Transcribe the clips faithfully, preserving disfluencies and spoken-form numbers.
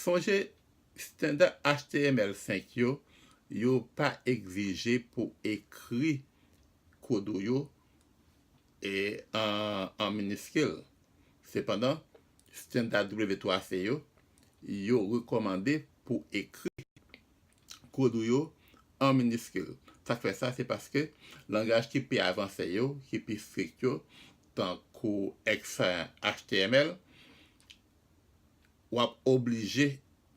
Sonje, estanda H T M L senk yo, yo pa egzije pou ekri kòd ou yo e, an, an miniskil. Sepandan, estanda W twa C yo, yo rekòmande pou ekri kòd ou yo an miniskil. Sa k fè sa, se paske langaj ki pi avanse yo, ki pi strik yo, tankou X H T M L, w ap oblije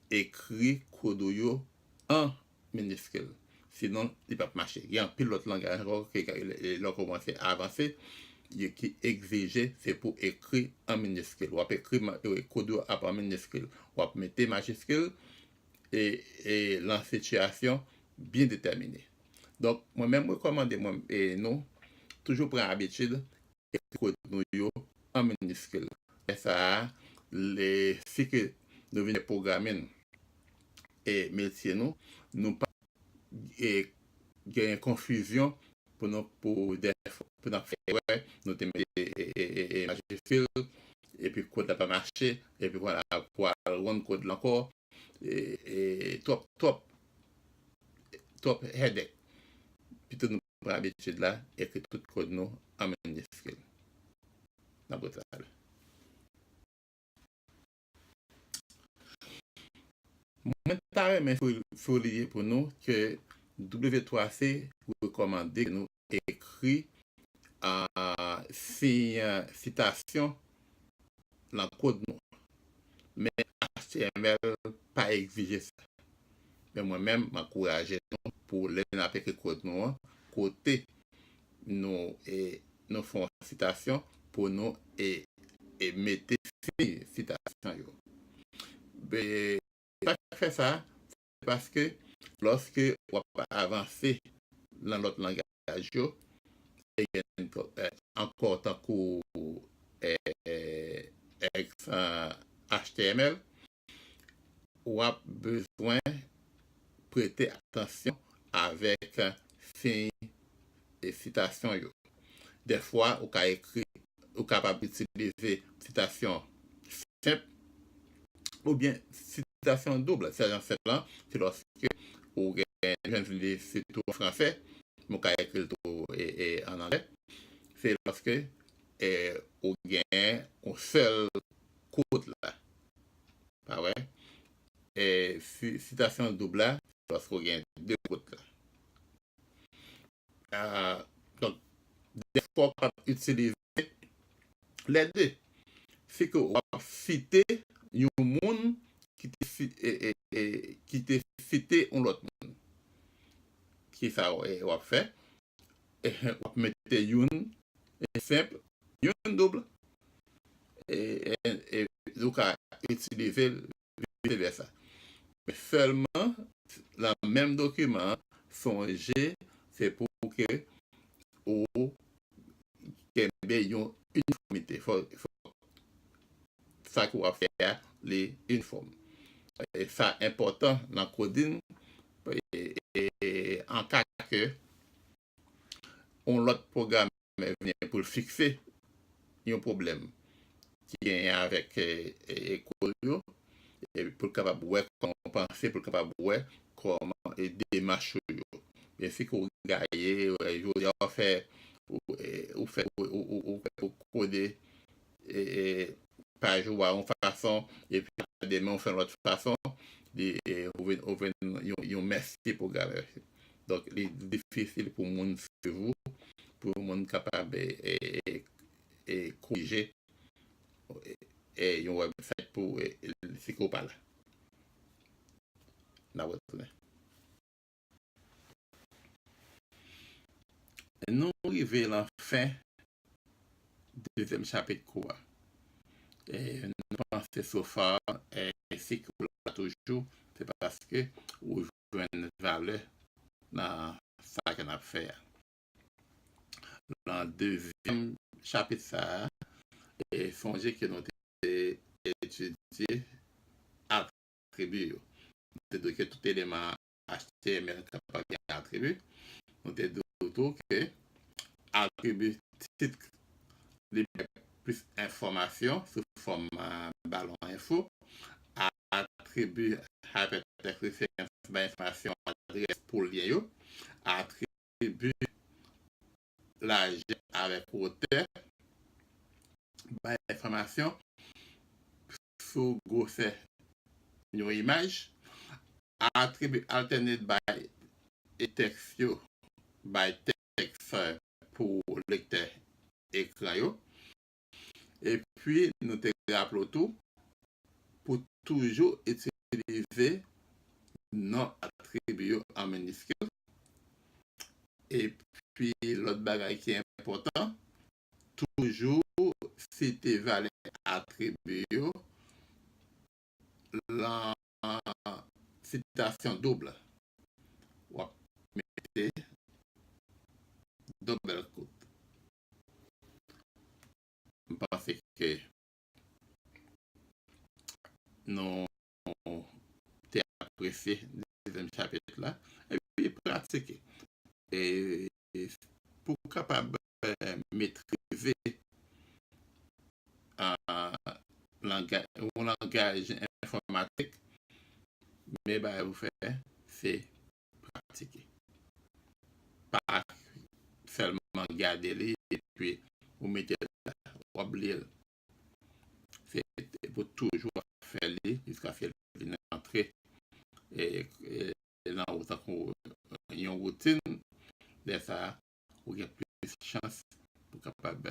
ekri kòd ou yo an miniskil. Sinon, li p ap mache. Gen anpil lòt langaj ankò ke, ke lè, lè w kòmanse avanse, yo ki egzije se pou ekri an miniskil. W ap ekri ma-, e, kòd ou ap an miniskil. W ap mete majiskil e, e lan sitiyasyon byen detèmine. Donk, mwen menm, m rekòmande mwen, e, nou toujou pran abitid ekri kòd nou yo an miniskil. Lè sa a, lè, si ke nou vin fè pwogramin e metye nou, nou pa, e, gen konfizyon pou nou, pou dèfwa, pou n ap fè erè, nou te mete, e, e, e, e, majiskil, epi kòd la pa mache, epi vwala, pou al rann kòd la ankò, e, e, twòp, twòp, twòp headache. Pito nou pran abitid la, ekri tout kòd nou an miniskil. N ap retrale. Mwen ta renmen sou-, souliye pou nou ke W twa C rekòmande ke nou ekri, a, siy, sitasyon nan kòd nou. Men H T M L pa egzije sa. Men mwen menm, m ankouraje nou pou lè n ap ekri kòd nou an, kote nou, e, nou fè yon sitasyon pou nou, e, e mete siy sitasyon yo. E, sa k fè sa, se paske lòske w ap avanse nan lòt langaj yo, e gen, e, ankò tankou, e, e, X, e, H T M L, w ap bezwen prete atansyon avèk siy e sitasyon yo. Dèfwa, ou ka ekri, ou kapab itilize sitasyon senp oubyen sitasyon doub. Sitasyon senp lan, se lòske ou gen, jwenn li sitou an fransè, men ou ka ekri l tou, e, e, an anglè. Se lòske, e, ou gen yon sèl kòd la. Pa vre? E, si-, sitasyon doub la, se lòske ou gen de kòd la. A, donk, dèfwa w kapab itilize lè de. Se ke w ap site yon moun ki te si-, e, e, e, ki te site yon lòt moun. Kisa w, e, w ap fè? E, w ap mete youn, e, senp, youn doub. E, e, e, ou ka itilize l vise vèsa. Men sèlman, nan menm dokiman an, sonje, se pou ke ou kenbe yon inifòmite. Fò, fò sa ke w ap fè a, li inifòm. E sa enpòtan nan coding, e, e, e, an ka ke yon lòt pwogram vini pou l fikse yon pwoblèm ki genyen avèk, e, e, e, kòd yo, e pou l kapab wè kòman w panse, pou l kapab wè kòman, e, demach ou yo. Men si ke w gaye, e, jodi a w fè, ou, e, ou fè, ou, ou, ou, ou, ou kode, e, e, paj ou a yon fason, epi demen w fè yon lòt fason, li, e, ou vin, ou vin yon, yon mèsi pwogram. Donk, li difisil pou moun swiv ou, pou yon moun kapab, e, e, e, e, korije, e, e, yon website pou, e, e, si ke w pa la. N ap retounen. Nou rive lan fen dezyèm chapit kou a. E nou panse so far, e, si kou la toujou, se paske ou jwenn valè nan sa ke n ap fè a. Nan dezyèm chapit sa a, e sonje ke nou te etidye atribi yo. Nou te di w ke tout eleman H T M L kapab gen atribi. Nou te di w tou ke atribi tit li bay plis enfòmasyon sou fòm, a, balon enfo. A, atribi hypertext reference bay enfòmasyon adrès pou lyen yo, atribi lajè avèk wotè bay enfòmasyon sou gwosè yon imaj, atribi alternate bay e tèks yo bay tèks pou lektè ekran yo. Epi, nou te raple w tou, pou toujou itilize non atribi yo an miniskil. Epi, lòt bagay ki enpòtan, toujou site valè atribi yo lan sitasyon doub. W ap mete double quote. M panse ke nou te apresye dezyèm chapit la, epi pratike. E pou w kapab, eh, metrize, ah, langa-, yon langaj enfòmatik, men bagay pou fè, se pratike. Pa sèlman gade li epi ou mete l la, w ap li l. Se pou toujou ap fè li jiskaske l vin antre, e, e, nan ou tankou yon woutin. Lè sa a, ou gen plis chans pou kapab,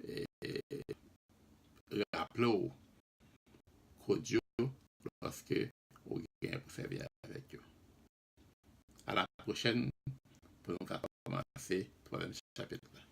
e, e, raple w kòd yo lòske ou gen pou sèvi avèk yo. A la pwochèn pou nou ka kòmanse twazyèm chapit la.